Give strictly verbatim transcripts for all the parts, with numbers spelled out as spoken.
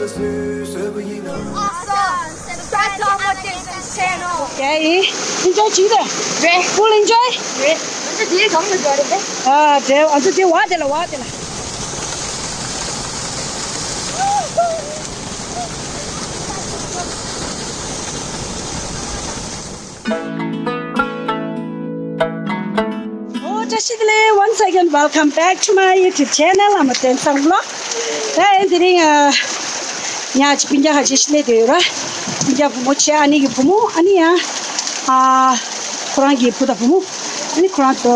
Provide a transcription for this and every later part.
Awesome. Subscribe to our Mountain Sun channel. Okay. Enjoy བྱེད་རེད། རེད། Full enjoy? རེད། ང་ཚོ་དེའི་གང་ལ་འགྲོ་རེད། ཨ་དེ་ང་ཚོ་དེ་བ་དེ་ལ་བ་དེ་ལ། Oh, Jashikle, once again, welcome back to my YouTube channel. I'm a Tensang vlog. ད་ཡིན་དེ་རིང་ཨ། ཉག་ཅིག་སྤུན་ཀྱག་ཁ་ཅིག་སླེབས་བསྡད་ཡོད་ར། སྤུན་ཀྱག་བུ་མོ་བྱས་ཨ་ནེ་གི་བུ་མོ་ཨ་ནེ་ཡང་ཨ། ཁོ་རང་གི་བུ་དང་བུ་མོ་ཨ་ནེ་ཁོ་རང་ཚོ་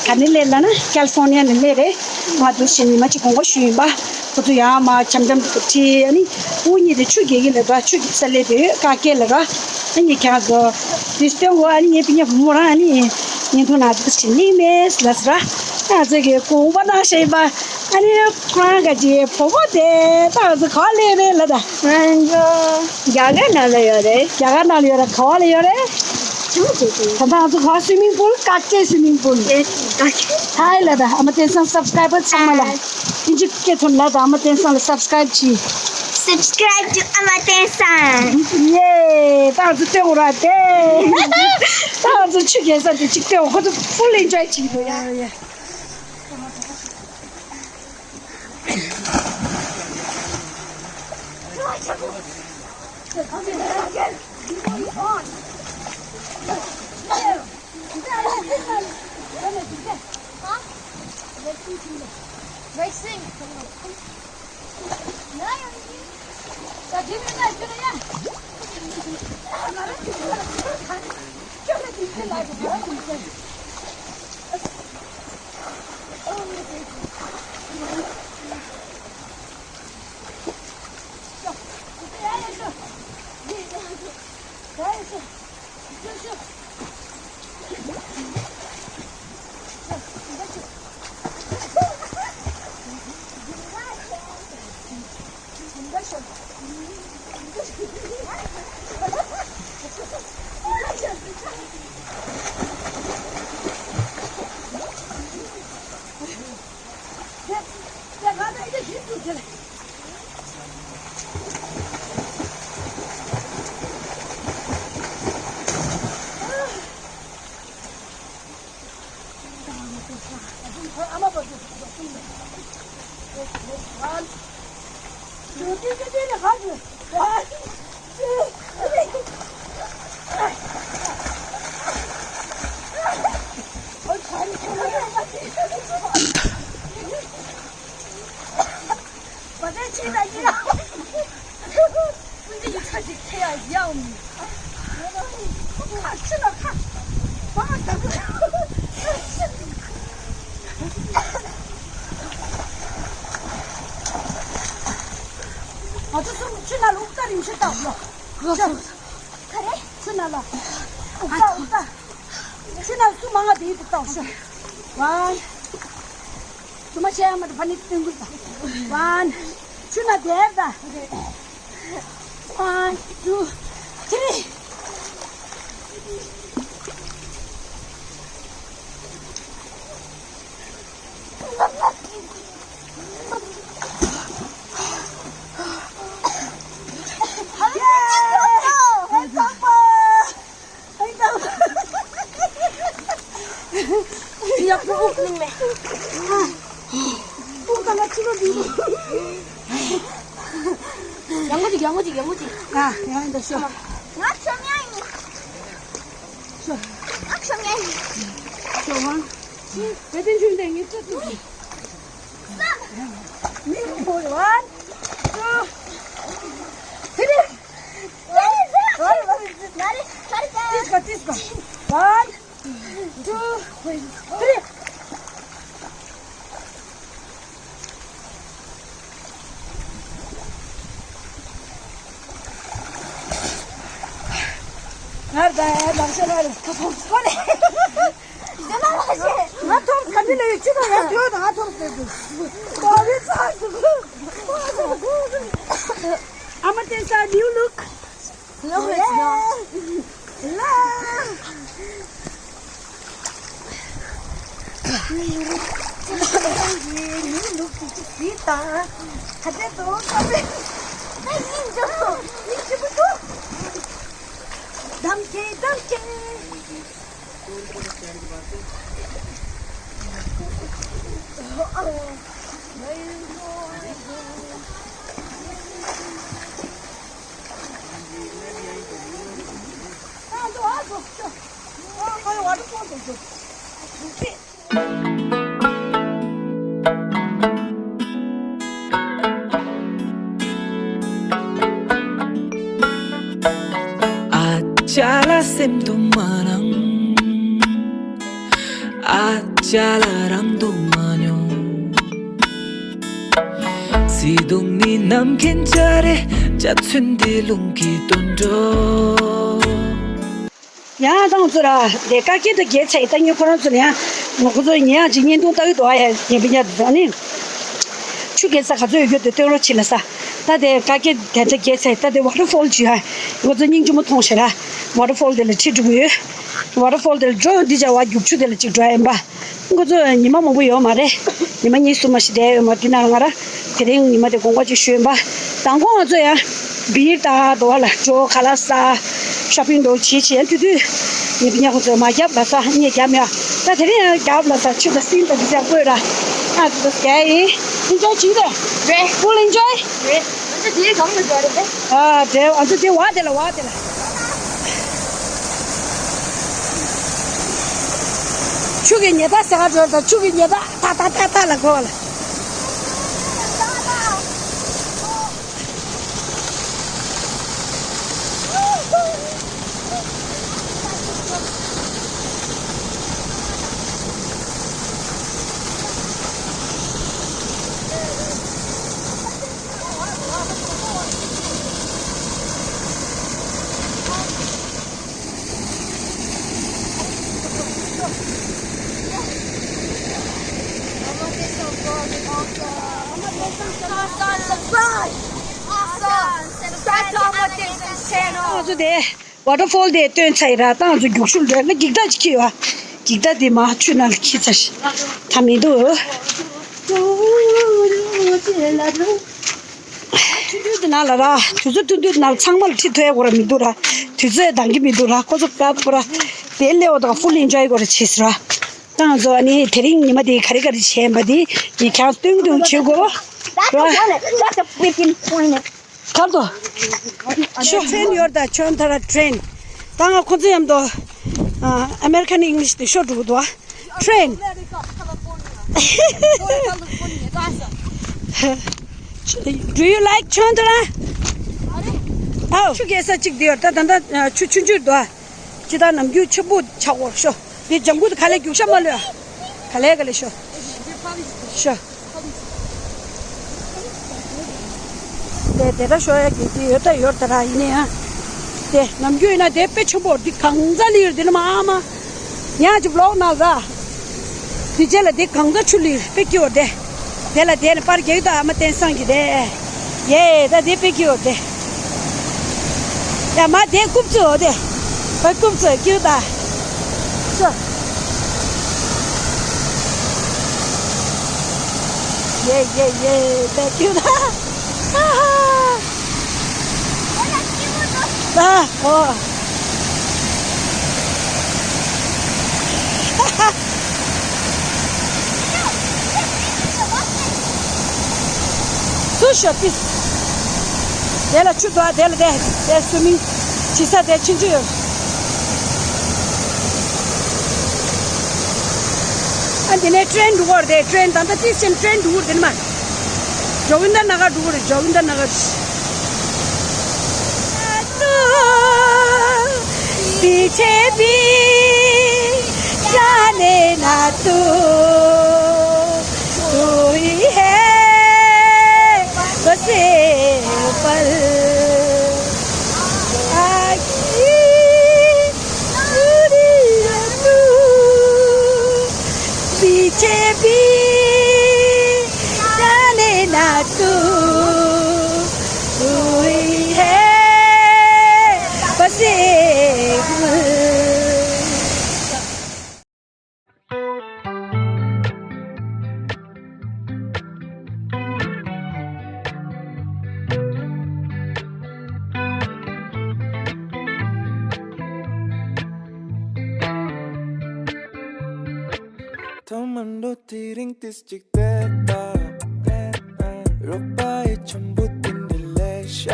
ག་ནས་སླེབས་ལབ་ན་ཀལ་ཧྥོ་ནི་ཡ་ནས་སླེབས་རེད། ང་འདུག་བྱས་ཉི་མ་གཅིག་དགོངས་པ་ཞུས་ཡིན་པ། ཁོ་ཚོ་ཡང་མ་འཆམ་འཆམ་དུ་ཁྲིད་ཨ་ནི་ཕྲུ་གུ་གཉིས་དེ་ཆུ་རྐྱལ་གྱི་ལ་ར། ཆུ་རྐྱལ་ས་སླེབས་བསྡད་ཡོད། ཀ་ཀེ་ལ་ར། ཨ་ནི་ཁྱེད་རང་ཚོ་དུས་སྟོན་གོ་ཨ་ནི་ངའི་སྤུན་ཀྱག་བུ་མོ་རང་ཨ་ནི་བརྙན་ཐུང་ནང་འདུག་བྱས་སླེབས་མེད་ལབ་སོང་ར། ང་ཚོ་གི་དགོངས་པ་བཏང་བཞག་ཡིན་པ། ཨ་ནི་ཁོ་རང་ག་ཅིག་བུ་མོ་དེ་ད་ང་ཚོ་ག་ལ་རེད་ལབ་ད། ང་ཚོ་རྒྱ་གར་ནང་ལ་ཡོད་རེད། རྒྱ་གར་ནང་ལ་ཡོད་རེད། ག་བ་ལ་ཡོད་རེད། ད་ལྟ་ང་ཚོ་ག་སུའི་མིང་པུལ། ཀ་ཀེ་སུའི་མིང་པུལ། ཀ་ཀེ། ཧའི་ལབ་ད། ཨ་མ་བསྟན་སྲུང་སབ་སི་ཀ་རའི་བར་ཚང་མ་ལ། ཨིན་ཇི་སྐད་ཐོག་ལབ་ད། ཨ་མ་བསྟན་སྲུང་ལ་སབ་སི་ཀ་རའིབ་བྱེད། Subscribe to Ama Tensan. ཡེ། ད་ང་ཚོ་སྟོན་དགོས་ར་དེ། ད་ང་ཚོ་ཆུ་རྐྱལ་ས་དེ་གཅིག་སྟོན་དགོས། ཁོ་ཚོ་ཕུལ་ཨིན་ཇོའི་བྱེད་ཀྱི་འདུག་ཡ། ང་ཚོ་གསུམ་ཆུ་ནང་ལ་དབུགས་རྟ་རིང་ཤོས་བཏང་ལོ། ག་རེ། ཆུ་ནང་ལ་དབུགས་རྟ་དབུགས་རྟ། ཆུ་ནང་སུ་མང་ང་དེ་ཡིན་དུ་བཏང་ཤོག One. དུ་མ་བཤད་ཡ་མ་དུ་ཕ་ནི་སྟོན་དགོས་དང་། One. ཆུ་ནང་བསྡད་དང་། One, two, three. ཡང་མོ་ཅིག་ཡང་མོ་ཅིག་ཡང་མོ་ཅིག་ང་ཡང་འདི་ཤོ། ང་ཆོ་མྱ་ཡིན། ཤོ། ང་ཆོ་མྱ་ཡིན། ཤོ་ཧང་། དེ་དེ་ཆུང་དེ་ངས་ཏུ་ཏུ། མི་ཧོ་ཝན། ཏུ། ཧི་རི། ཧི་རི། ཧི་རི། ཧི་རི། ཧི་རི། ཏིས་གོ་ཏིས་གོ། ཝན། Two, three. ང་ད་ལམ་སེང་ལ་ཐོབ་ཐོབ་ཁོ་ནས། ང་ཐོབ་ག་ནི་ལས་ཡོད་ཅི་དང་ང་ཐོབ་དང་ང་ཐོབ་ཟེར་དུས། ཨ་མ་བསྟན་སྲུང་new look. No, it's not. སྙིང་རྗེ་པོ་འདུག་ཨ་ཅག་ལ་སེམས་དུ་མ་རང་། ཨ་ཅག་ལ་རང་དུ་མ་མྱོང་། བརྩེ་དུང་ནི་ནམ་མཁའི་འཇའ་རིས། འཇའ་ཚོན་འདི་རླུང་གིས་བཏོན་འགྲོ། ཡང་དང་ཚོ་ར་དེ་ཀ་ཀེ་དུ་རྒྱལ་ཚད་ད་ཉོ་ཁོ་རང་ཚོ་ལ་ཡང་ང་ཁོ་ཚོ་ཉེ་ཡང་ཅིག་བརྙན་ཐུང་ལྟ་གི་འདུག་ཨ་ཡ་ཉེ་བི་ཉ་དུ་ནི་ཆུ་རྒྱལ་ས་ག་ཚོད་ཡོད་རྒྱུ་དེ་སྟོན་རོགས་བྱེད་ལ་ས། ད་དེ་ཀ་ཀེ་དེ་ཚ་རྒྱལ་ཚད་ད་དེ་ཝ་ཊར་ཕོལ་ཅིག་ཡོད། ཁོ་ཚོ་སྙིང་རྗེ་མོ་མཐོང་ཤེ་ར་ཝ་ཊར་ཕོལ་དེ་ལ་ཁྲིད་འགྲོ་གི་ཡོད། ཝ་ཊར་ཕོལ་དེ་ལ་འགྲོ་ཡོང་འདི་བྱ་བ་རྒྱུག་ཆུ་དེ་ལ་ཅིག་འགྲོ་ཡིན་པ། ཁོ་ཚོ་ཉི་མ་མང་པོ་ཡོད་མ་རེད། ཉི་མ་གཉིས་གསུམ་མ་ཞིག་བསྡད་ཡོད་མ་དེ་ན་ང་ར་དེ་རིང་ཉི་མ་དེ་དགོངས་པ་ཅིག་ཞུས་ཡིན་པ། དང་པོ་ང་ཚོ་ཡང་བིར་དང་དོ་བ་ལ་འགྲོ་ཁ་ལག་ཟ། ཤོ་པིང་འགྲོ་བྱེད་བྱེད་ཡང་དུས་དུས་ཉི་མ་ཉ་ཁོ་ཚོ་མ་རྒྱབ་ལ་ས་གཉིས་རྒྱབ་ཡ། ད་དེ་རིང་ཡང་རྒྱབ་ལ་ས་ཆུ་དང་སིན་དང་དེ་ཚོ་བཀོད་ར། ཨ་དེ་ཚོ་རྒྱག་ཡིན། ཨིན་ཇོའི་བྱེད་རེད། རེད། Full enjoy། རེད། ང་ཚོ་དེའི་སྒང་ལ་འགྲོ་རེད་པས། ཨ་དེ་ང་ཚོ་དེ་བ་དེ་ལ་བ་དེ་ལ། ཆུ་གི་ཉེ་ད་ཟེར་ག་འགྲོ་ད་ཆུ་གི་ཉེ་ད་ད་ད་ད་ད་ལ་གོ་ལ། ང་ཚོ་དེ་ཝ་ཊར་ཕོལ་དེ་ཐོན་ཚར་ཡིན་ར། ད་ང་ཚོ་རྒྱུག་ཤུལ་འགྲོ་ལ་འགྱིག་ཐག་ཅིག་ཁྱེར་ཡོད། འགྱིག་ཐག་དེ་མ་ཆུ་ནང་ལ་ཁྱེར་ཚར་ཤག་ད་མི་འདུག་ཐུང་ཐུང་དེ་ནང་ལ་ར། དུས་ཚོད་ཐུང་ཐུང་དེ་ནང་ལ་ཚང་མ་ལ་ཁྲིད་ཐུབ་ཡ་གོ་ར་མི་འདུག་ར། དུས་ཚོད་འདང་གི་མི་འདུག་ར། ཁོ་ཚོ་དགའ་པོ་ར། དེ་སླེབས་པ་དང་ཧྥུལ་ཨིན་ཇོའི་གོ་ར་བྱེད་ཟེར་ར། ད་ང་ཚོ་ཨ་ནི་དེ་རིང་ཉི་མ་དེ་ག་རེ་ག་རེ་བྱས་པ་དེ་ངས་ཁྱེད་རང་སྟོན་གི་འདུག་བྱེད་དགོས། That's a wallet. That's a freaking coin. ཁར་དོ། ཤོ་ཁྲེན་ཡོར་ད་ཁྱོད་ཐ་ར་ཁྲེན། ད་ང་ཁོ་ཚོ་མཉམ་དུ་ཨ་American English དེ་ཤོ་འགྲོ་གི་འདུག་ཁྲེན། Do you like ཁྱོད་ཐ་ར། ཨའོ། ཆུ་རྒྱས་ས་གཅིག་དེ་ཡོད་ད་ད་ད་ཆུ་ཆུང་ཆུང་འདུག་ཅི་ད་ནམ་རྒྱུན་ཆེན་པོ་ཆགས་འོ་ཤོ། དེ་ལྗང་གུ་དེ་ག་ལེ་རྒྱུག་ཤ་མ་ལོས། ག་ལེ་ག་ལེ་ཤོ། ཤོ། དེ་དེ་ད་ཤོ་ཡ་གི་དེ་ཡོད་ད་ཡོད་ད་ར་ཡིན་ནི་ཡ། དེ་ནམ་རྒྱུན་ཡིན་ན་དེ་དཔེ་ཆེན་པོ་འདི་གང་ཚ་ལི་ཡོད་དེ་ནི་མ་མ། ཉག་ཅིག་ལོག་ན་ར། དེ་རྗེས་ལ་དེ་གང་ཚ་ཆུ་ལི་དཔེ་སྐྱིད་འོ་དེ། དེ་ལ་དེ་ནི་པར་རྒྱག་ད་ཨ་མ་བསྟན་སང་གི་དེ། ཡེ་ད་དེ་དཔེ་སྐྱིད་འོ་དེ། ཡ་མ་དེ་རྐུབ་ཚུ་འོ་དེ། བ་རྐུབ་ཚུ་སྐྱིད་ད། ཤོ། ཡེ་ཡེ་ཡེ་དཔེ་སྐྱིད་ད། ཨ་ཧ། ཨ་ཧོ། སུ་ཤོ་ཏིས། དེ་ལ་ཆུ་དོ་དེ་ལ་དེ་དེ་སུ་མི་ཆི་ས་དེ་ཆིན་ཆུ་ཡོད། ཨ་འདི་ནས་ཀྲེན་འགྲོ་གོ་ར་དེ་ཀྲེན་ད་ལྟ་ཏིས་ཅན་ཀྲེན་འགྲོ་གོ་ར་དེ་ནི་མ། ཇོ་བིན་ད་ན་ག་འགྲོ་གོ་ར་ཇོ་བིན་ད་ན་ག། पीछे भी जाने ना तू, तू ही है बस एक पल। आखिरी दूरी है तू, पीछे भी जाने ना तू, तू ही है बस एक पल। མ་འགྲོ་དེ་རིང་ཏིས་ཅིག་བསྡད་ད། རོགས་པ་ཡི་འཆམ་པོ་དེ་འདྲ་ལས་ཤ།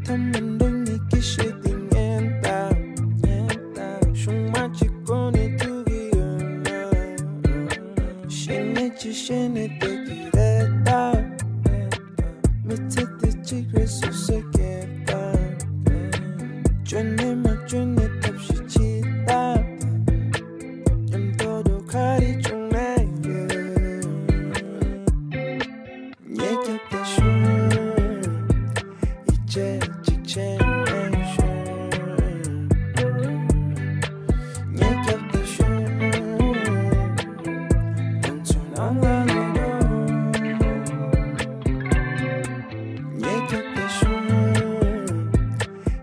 ཐ་མ་འགྲོ་ཉིད་ཀྱི་ཤེས་དེ་ངན་ད། ཤུང་མ་གཅིག་གོ་ནས་ཐུག་གི་ཡོད་ན། ཤེས་ནས་ཅི་ཤེས་ནས་བསྡད་ཀྱི་རེད་ད། མི་ཚེ་འདི་གཅིག་རེད་སོ་སོས་སྐྱེལ་ད། བཅོས་ནས་མ་བཅོས་ནས་ཐབས་ཤེས་བྱེད་ད། མཉམ་དུ་འགྲོ་ག་རེ་བྱུང་ན་ཡོད། ཉེས་སྐྱབས་ད་ཤུ། ཡིད་ཆེས་གཅིག་བྱས་ནས་ཤུ། ཉེས་སྐྱབས་ད་ཤུ། ང་ཚོ་ནང་ལ་ལོག་འགྲོ། ཉེས་སྐྱབས་ད་ཤུ།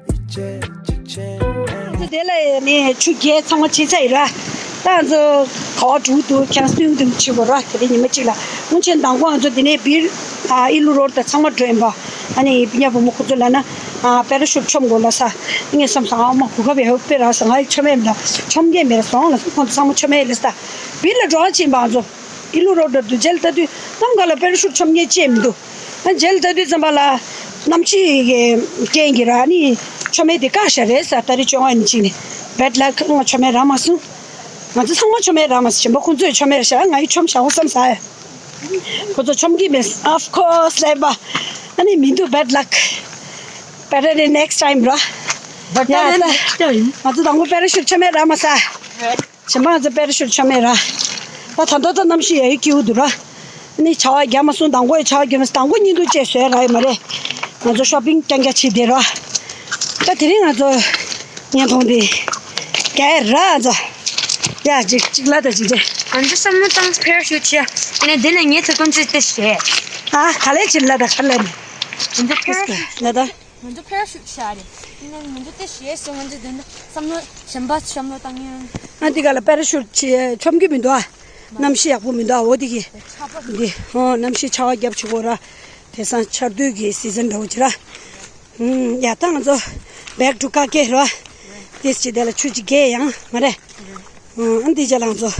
ཡིད་ཆེས་གཅིག་བྱས་ནས། ང་ཚོ་དེ་ལ་ནས་ཆུ་རྐྱལ་ཚང་མ་ཕྱིན་ཚར་ཡིན་ར། ད་ང་ཚོ་ག་བ་འགྲོ་འདུག་ཁྱེད་རང་སྟོན་སྟོན་བྱེད་དགོས་ར། དེ་རིང་ཉི་མ་གཅིག་ལ་སྔོན་ཆད་མདང་དགོང་ང་ཚོ་དེ་ནས་བིར་ཨ་ཨི་ལུ་རོར་དང་ཚང་མ་འགྲོ་ཡིན་པ། ཨ་ནི་ཡ་བུ་མོ་ཁོ་ཚོ་ལ་ན་ཨ་པེ་ར་ཤུཊ་མཆོང་དགོས་ལ་ས། ངས་བསམ་སོང་ཨ་མ་གོ་སྐབས་ཡག་པོ་སྤེལ་ར་ས། ང་ཡི་མཆོང་མེད་ལ་མཆོང་མཁན་མེད་ར་སོང་ལ་ཁོང་ཚོ་ཚང་མ་མཆོང་མེད་ལ་ས། བིར་ལ་འགྲོ་བ་ཕྱིན་པ་ང་ཚོ་ཨི་ལུ་རོར་དང་དུ་རྗེས་ལ་ལྟ་དུས་གནམ་གང་ལ་པེ་ར་ཤུཊ་མཆོང་མཁན་ཅིག་མི་འདུག་ཨ་རྗེས་ལ་ལྟ་དུས་ཙམ་པ་ལ་གནམ་གཤིས་ཀྱི་རྐྱེན་གྱིས་ར་ནི་མཆོང་མེད་དེ་བཀག་བཞག་རེད་ས། ད་རེས་བཅོ་ལྔ་ཡིན་ཅིག་ནས་བེཌ་ལག་ང་མཆོང་མེད་རག་མ་སོང་། ང་ཚོ་ཚང་མ་མཆོང་མེད་རག་མ་སོང་། གཞན་པ་ཁོང་ཚོས་མཆོང་མེད་རག་ཤག་ང་ཡི་མཆོང་བཞག་འོ་བསམ་ས། ཁོ་ཚོ་མཆོང་གི་མེད། Of course ལབ་པ། ཨ་ནི་མི་འདུག Bad luck. Better the next time ར། ཡ་ད་ང་ཚོ་དང་པོ་པེ་ར་ཤུཊ་མཆོང་མེད་རག་མ་ས། གཞན་པ་ང་ཚོ་པེ་ར་ཤུཊ་མཆོང་མེད་ར། ད་ད་ལྟ་ད་གནམ་གཤིས་ཡག་ཡོད་སྐྱིད་པོ་འདུག་ར། ཨ་ནི་ཆར་པ་བརྒྱབ་མ་སོང་། མདང་དགོང་ཡང་ཆར་པ་བརྒྱབ་མ་སོང་། མདང་དགོང་བརྙན་ཐུང་བཅས་བཟོས་རག་ཡོད་མ་རེད། ང་ཚོ་ཤོ་པིང་རྐྱང་རྐྱང་བྱས་བསྡད་ར། ད་དེ་རིང་ང་ཚོ་བརྙན་ཐུང་འདི་རྒྱག་ཡ་ར་ང་ཚོ། ཡ་གཅིག་གཅིག་ལ་ད་གཅིག་རེད། ང་ཚོ་བསམ་བློ་བཏང་པེ་ར་ཤུཊ་བྱས། ཡིན་ནའི་འདི་ནས་ངས་ཚེ་ཀུན་ཚེ་དེ་བྱས། ཨ་ག་ལེ་བྱེད་ལ་ད་ག་ལེ་ནས། ང་ཚོ་པེ་ར་ཤུཊ་ལ་ད། ང་ཚོ་པེ་ར་ཤུཊ་བྱས་རེད། ཡིན་ནའི་ང་ཚོ་དེ་བྱས་སོང་། ང་ཚོ་འདི་ནས་བསམ་བློ་གཞན་པ་བསམ་བློ་བཏང་ཡོང་། ཨ་འདི་ག་ལ་པེ་ར་ཤུཊ་བྱས་མཆོང་གི་མི་འདུག་ཨ། གནམ་གཤིས་ཡག་པོ་མི་འདུག་ཨ། འོ་འདི་གི་ཆར་པ་འདི་ཧོ་གནམ་གཤིས་ཆར་པ་བརྒྱབ་བྱེད་དགོས་ར། དེང་སང་ཆར་དུས་ཀྱི་སི་ཛན་འདྲ་བོ་ཅིག་ར། ཧུམ་ཡ་ད་ང་ཚོ་back to ཀ་ཀེ་ར། དེ་ཅི་དེ་ལ་ཆུ་ཅིག་རྒྱས་ཡང་མ་རེད། ཨ་འདི་རྗེས་ལ་ང་ཚོ་ག་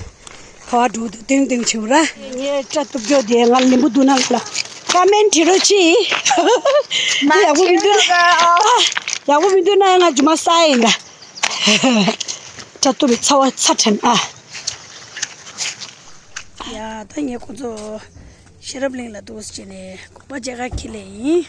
བ་འགྲོ་འདུག་ཏིང་ཏིང་བྱེད་ར། ངས་སྐྲ་གཏུབ་རྒྱུ་དེ་ང་ལེན་པོ་འདུག་ན་ལ་ཀ་མེན་བྲིས་རོགས་གྱིས། དེ་ཡག་པོ་མི་འདུག་ན་ཡག་པོ་མི་འདུག་ན་ང་རྒྱུ་མ་ས་ཡིན་ད། སྐྲ་གཏུབ་པའི་ཚ་བ་ཚ་དྲན་ཨ། ཡ་ད་ངས་ཁོ་ཚོ་ཤེས་རབ་གླིང་ལ་འདུག་སེ་བྱས་ནས་དགོན་པ་མཇལ་ཁ་ཁྱེར་ལེ་ཡིན།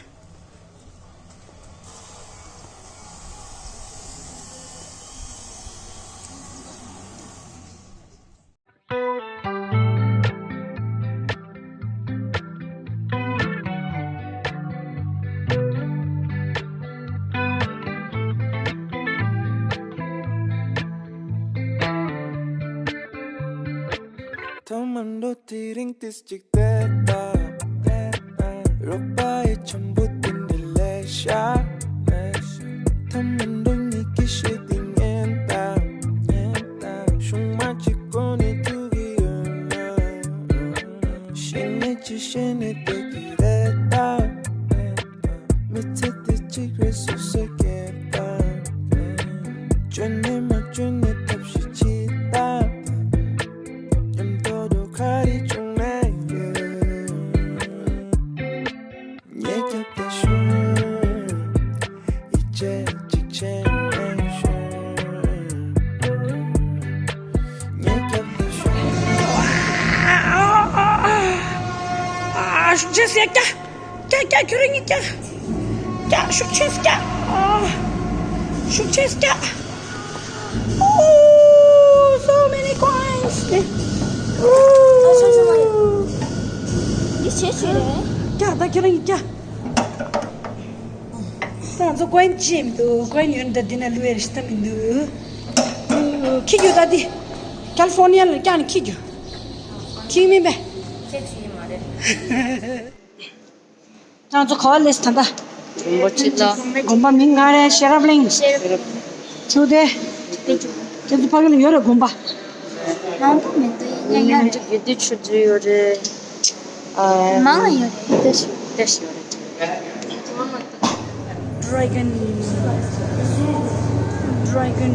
ཐ་མ་འགྲོ་དེ་རིང་ཏིས་ཅིག་བསྡད་ད། རོགས་པ་ཡི་འཆམ་པོ་དེ་འདྲ་ལས་ཤ། ཐ་མ་འགྲོ་ཉིད་ཀྱི་ཤེས་དེ་ངན་ད། ཤུང་མ་གཅིག་གོ་ནས་ཐུག་གི་ཡོད་ན། ཤེས་ནས་ཅི་ཤེས་ནས་བསྡད་ཀྱི་རེད་ད། མི་ཚེ་འདི་གཅིག་རེད་སོ་སོས་སྐྱེལ་ད། བཅོས་ནས་མ་བཅོས་ནས་ཐབས་ཤེས་བྱེད་ད། མཉམ་དུ་འགྲོ་ག་རེ་བྱུང་ན་ཡོད། ཉེས་སྐྱབས་ད་ཤུ། ཡིད་ཆེས་གཅིག་བྱས་ནས་ཤུ། ཉེས་སྐྱབས་ད་ཤུ། ཨ་ཤུགས་ཆེ་ཟེར་ཀྱ། ཀྱ་ཀྱ་ཁྱོད་རང་གཉིས་ཀྱ། ཀྱ་ཤུགས་ཆེ་ཀྱ། ཨ། ཤུགས་ཆེ་ཀྱ། Oh, so many coins. འདི་ཆེ་ཆེ་རེད། ཀྱ་ད་ཁྱོད་རང་གཉིས་ཀྱ། ད་ང་ཚོ་ཀོ་ཡིན་ཅི་མི་འདུག་ཀོ་ཡིན་ཡོད་ན་ད་འདི་ན་ལུས་ཡར་ཤི་ཐབས་མི་འདུག་ཁྱི་རྒྱུག་ད་འདི། ཀལ་ཧྥོར་ནི་ཡ་ལ་ཀྱག་ནི་ཁྱི་རྒྱུག་ཁྱི་མིན་པས། ཁྱེད་ཀྱི་མ་རེད། ང་ཚོ་ག་བ་སླེབས་ད་ལྟ། རིན་པོ་ཆེ་ལ། དགོན་པ་མིང་ག་རེ། ཤེས་རབ་གླིང་། ཤེས་རབ། ཆུ་དེ། ཁྱེད་ཚོ་ཕ་གི་ལ་ཡོད་རེད་དགོན་པ། མང་པོ་མི་འདུག་ཡིན་ཡང་ཡོད་རེད། དགེ་འདུན་ཆོས་འཛིན་ཡོད་རེད། ཨ། མང་ཡོད་རེད། བཀྲ་ཤིས་བཀྲ་ཤིས་ཡོད་རེད། Dragon. Dragon.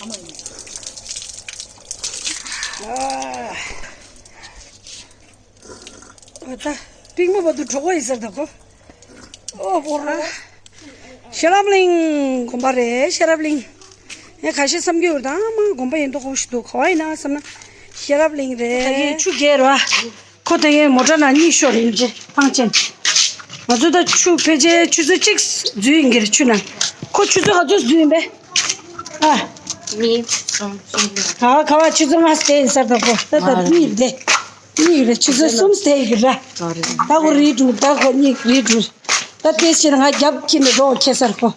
ཨ། ཨ་ད། པིག་མ་བ་དུ་གྲོགས་པོ་ཡིན་ཟེར་ད་གོ། ཨོ་བོ་ར། ཤེས་རབ་གླིང་དགོན་པ་རེད། ཤེས་རབ་གླིང་། ངས་ཁ་ཤས་བསམ་གྱི་ཡོད། ད་མ་དགོན་པ་ཡིན་མདོག་ཁ་པོ་ཞིག་འདུག་ག་བ་ཡིན་ན་བསམ་ན། ཤེས་རབ་གླིང་རེད། ད་གིན་ཆུ་རྒྱས་ར། ཁོ་ད་གིན་མོ་ཊ་ནང་གཉིད་ཤོར་ཡིན་ཅེ་ཐང་ཆེན། ང་ཚོ་ད་ཆུ་ཕལ་ཆེར་ཆུ་ཚོད་གཅིག་འཛུལ་ཡིན་གྱི་རེད་ཆུ་ནང་། ཁོ་ཆུ་ཚོད་ག་ཚོད་འཛུལ་ཡིན་པས། ཨ། གཉིས་གསུམ་གསུམ། ག་བ་ག་བ་ཆུ་ཚོད་ལྔ་བསྡད་ཡིན་ས་རེད་ད་གོ། ད་ད་གཉིད་བསྡད། གཉིད་རེད་ཆུ་ཚོད་གསུམ་བསྡད་ཡིན་གྱི་ར། ད་ཁོ་རིལ་འགྲོ་ད་ཁོ་གཉིད་རིལ་འགྲོ། ད་དེ་ཕྱིར་ང་རྒྱབ་ཁྱི་ནས་རོགས་ཁྱེད་སར་ཁོ།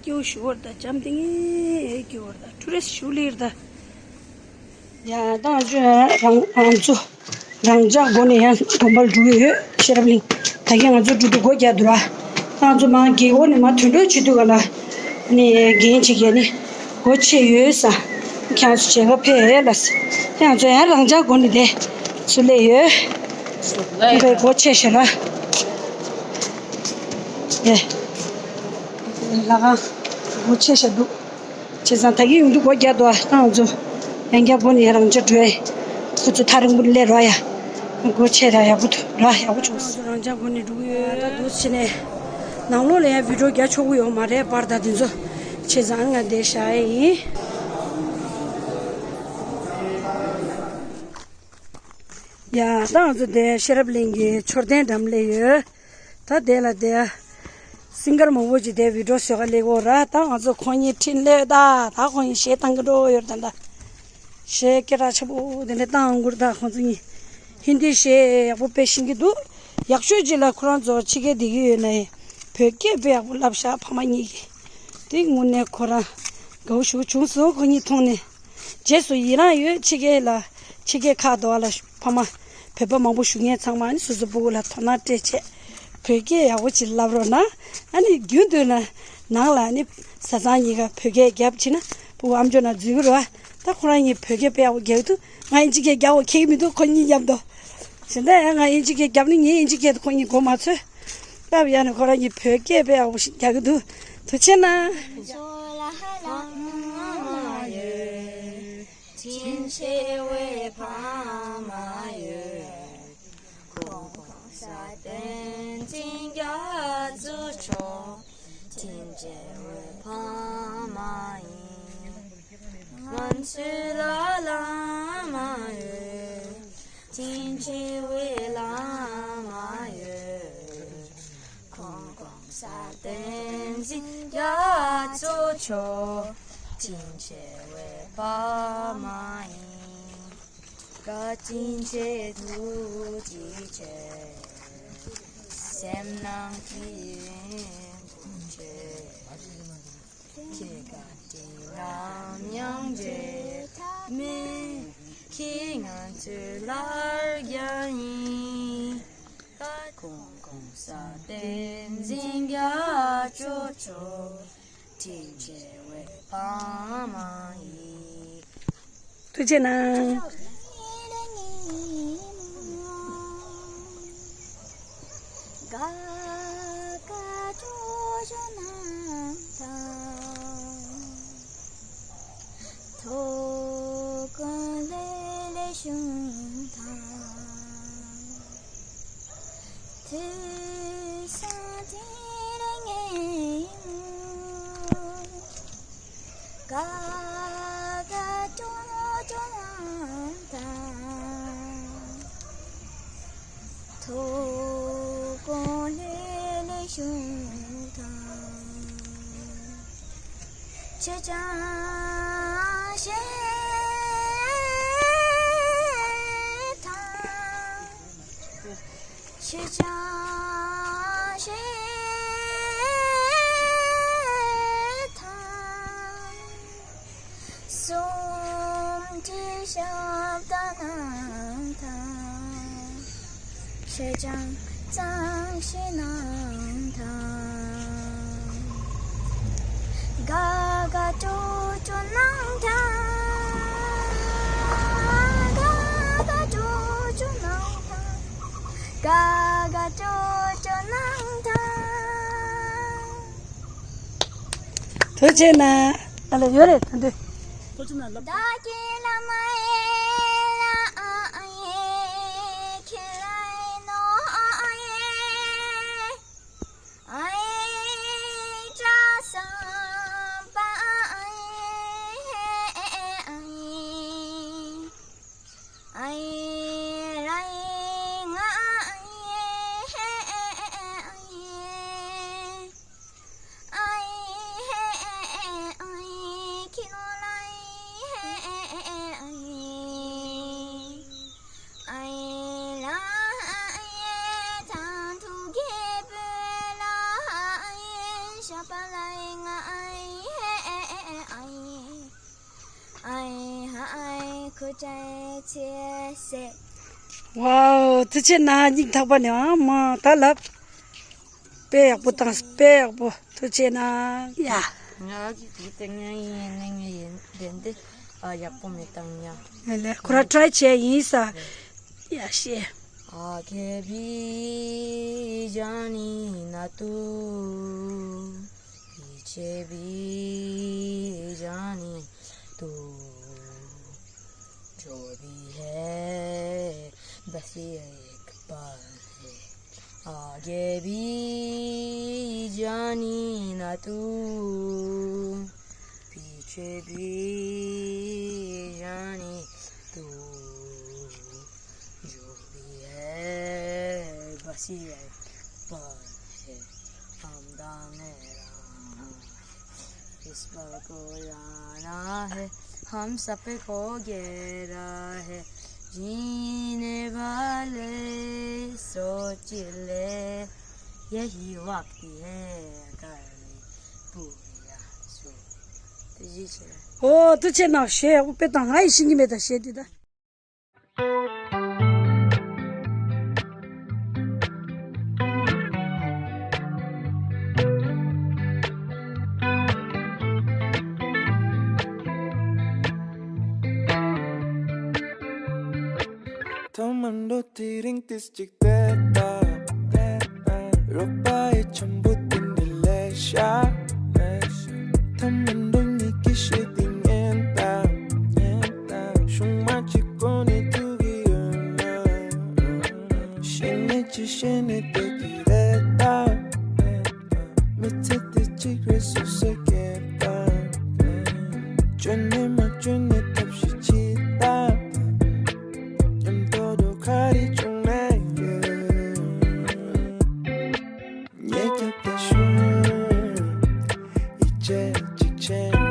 སྐྱེའུ་ཞུ་བར་དང་འཇམ་ཐིང་ངེ་སྐྱེ་བར་དང་ཁྲུ་རེས་ཞུ་ལིར་དང་། ཡ་ད་ང་ཚོ་རང་ང་ཚོ་རང་འཇགས་སྒོ་ནས་ཡང་དགོན་པར་འགྲོ་གི་ཡོད། ཤེས་རབ་གླིང་ད་གིན་ང་ཚོ་འགྲོ་དུས་སྒོ་རྒྱག་འདུག་ར། ད་ང་ཚོ་མ་རྒན་འོག་ནས་མ་དུད་འགྲོ་བྱེད་དུས་ག་ལ་ནས་རྒན་བྱེད་མཁན་ནི་སྒོ་ཕྱེ་ཡོད་ས། ཁྱེད་ཚོ་བྱེད་ག་ཕེབས་ལ་ས། ཁྱེད་ཚོ་ཡང་རང་འཇགས་སྒོ་ནས་བསྡད་ཚུར་སླེབས་ཡོད། ཁོས་སྒོ་ཕྱེ་ཤག་ར། ཡེ། ལ་ཁང་སྒོ་ཕྱེ་ཤག་འདུག་བྱས་ཙང་ད་གིན་ཡོང་དུས་སྒོ་རྒྱག་འདུག་ཨ་ང་ཚོ་ཡང་བསྐྱར་སྒོ་ནས་ཡང་རང་འཇགས་འགྲོ་ཡ། ཁོ་ཚོ་ཐག་རིང་པོ་ནས་སླེབས་ར་ཡ། སྒོ་ཕྱེ་ར་ཡག་པོ་འདུག་ར་ཡག་པོ་བྱུང་སོང་། ང་ཚོ་རང་འཇགས་སྒོ་ནས་འགྲོ་གི་ཡོད། ད་འདུག་བྱས་ནས་ནང་ལོགས་ལ་ཡང་བི་ཌིའོ་རྒྱག་ཆོག་གི་ཡོད་མ་རེད་པར་ད་དེ་ཚོ། བྱས་ཙང་ང་འདིར་བཞག་ཡ་ཡིན། ཡ་ད་ང་ཚོ་འདིར་ཤེས་རབ་གླིང་གི་མཆོད་རྟེན་འགྲམ་སླེབས་ཡོད། ད་དེ་ལ་དེ་སིང་གར་མང་པོ་ཅིག་དེ་བི་ཌིའོ་བཟོ་ག་སླེབས་ཡོད་ར། ད་ང་ཚོ་ཁོང་གཉིས་འཕྲིན་ལས་ད་ད་ཁོང་གཉིས་གཞས་བཏང་གི་འགྲོ་ཡོད་ད་ད། གཞས་སྐད་གྲགས་ཆེན་པོ་དེ་འདྲ་བཏང་ཡོང་གི་རེད། ད་ཁོང་ཚོ་གཉིས་ཧིན་དི་གཞས་ཡག་པོ་དཔེ་ཤེས་ཀྱི་འདུག་ཡག་ཤོས་ཅིག་ལ་ཁོ་རང་ཚོ་ཕྱི་རྒྱལ་བསྡད་ཀྱི་ཡོད་ན་ཡང་བོད་སྐད་དཔེ་ཡག་པོ་བསླབ་ཤག་ཕ་མ་གཉིས་ཀྱིས། དེ་དངོས་གནས་ཁོ་རང་དགའ་བོ་ཞེ་པོ་བྱུང་སོང་ཁོ་གཉིས་མཐོང་ནས། རྗེས་སུ་ཡི་རང་ཡོད། ཕྱི་རྒྱལ་ལ་ཕྱི་རྒྱལ་ཁག་དུ་བ་ལ་ཕ་མ་བོད་པ་མང་པོ་བཞུགས་མཁན་ཚང་མ་ནི་སོ་སོ་སྤུ་གུ་ལ་དོ་སྣང་སྤྲད་བྱས་བོད་སྐད་ཡག་པོ་ཅིག་བསླབ་རོགས་གནང་། ཨ་ནི་རྒྱུན་དུ་ན་ནང་ལ་ནི་བཟའ་ཚང་གཉིས་ཀ་བོད་སྐད་རྒྱབ་བྱས་ན་སྤུ་གུ་ཨམ་ཅོག་ནང་འཛུལ་གི་རེད་བ། ད་ཁོ་རང་གཉིས་བོད་སྐད་དཔེ་ཡག་པོ་རྒྱག་གི་འདུག་ང་ཨིན་ཇི་སྐད་རྒྱག་འོ་ཁེགས་མི་འདུག་ཁོ་གཉིས་མཉམ་དུ། གཞན་དག་ཡང་ང་ཨིན་ཇི་སྐད་རྒྱབ་ནི་ངའི་ཨིན་ཇི་སྐད་དུ་ཁོ་གཉིས་མགོ་མ་ཚོས། སྟབས་ཡག་ནས་ཁོ་རང་གཉིས་བོད་སྐད་དཔེ་ཡག་པོ་ཞིག་རྒྱག་གི་འདུག་ཐུགས་རྗེ་གནང་། ཁྱེད་ཀྱི་དྲིན་ལ་མྱང་འདས་མེད། ཁྱེད་ང་ཚོའི་ལར་རྒྱ་ཡིན། གོང་གོང་ས་བསྟན་འཛིན་རྒྱ་མཚོ་མཆོག་དྲིན་ཆེ་བའི་ཕ་མ་ཡིན། ཐུགས་རྗེ་གནང་། ཐུགས་རྗེ་གནང་། ཨ་ལ་ཡོད་རེད་ད་འདི། ཝའོ། ཐུགས་རྗེ་གནང་། སྙིང་ཐག་པ་ནས་ཨ་མ་ད་ལབ། དཔེ་ཡག་པོ་བཏང་། དཔེ་ཡག་པོ། ཐུགས་རྗེ་གནང་། ཡ། ང་གི་དེ་ཏེ་ང་ཡིན་ནི་ངའི་ཡིན་དེ་འདི་ཨ་ཡག་པོ་མི་བཏང་ཡ། ལེ་ལེ་ཁོ་ར་ཊ་རའི་བྱས་ཡིན་ས། ཡ་ཤེས། आगे भी जानी ना तू पीछे भी जानी तू जो भी है बस एक पल है। आगे भी जानी ना तू पीछे भी जानी तू जो भी है बस एक पल है। हम दाने रहा इस पल को जाना है हम सब को घेरा है जीने वाले सोच ले यही वक्त है कर ले पूरी आरज़ू। ཨོ་ཐུགས་རྗེ་གནང་། གཞས་ཡག་པོ་དཔེ་བཏང་། ང་ཡི་ཤེས་ཀྱི་མེད་ད་གཞས་འདི་ད། ཐོག་མར་འགྲོ་དུས་རིང་དུས་གཅིག་དེ་ལྟ། རོགས་པ་ཡི་འཆམ་པོ་དེ་འདྲ་ལས་ཤ། ཐ་མ་འགྲོ་ཉིད་ཀྱི་ཤེས་དེ་ངན་ལྟ། ཤུང་མ་གཅིག་གོ་ནས་ཐུག་གི་ཡོད་ན། ཤེས་ནས་ཅི་ཤེས་ནས་བསྡད་ཀྱི་རེད་ད། མི་ཚེ་དེ་གཅིག་རེད་སོ་སོ་སྐྱེས་པ། བཅོས་ནས་མ་བཅོས་ནས་ཐབས་ཤེས་བྱེད་ད། མཉམ་དུ་འགྲོ་ག་རེ་བྱུང་ན་ཡོད། ཉེ་རྒྱབ་ཏུ་ཤོག་ཡིད་ཆེས་གཅིག་བྱས།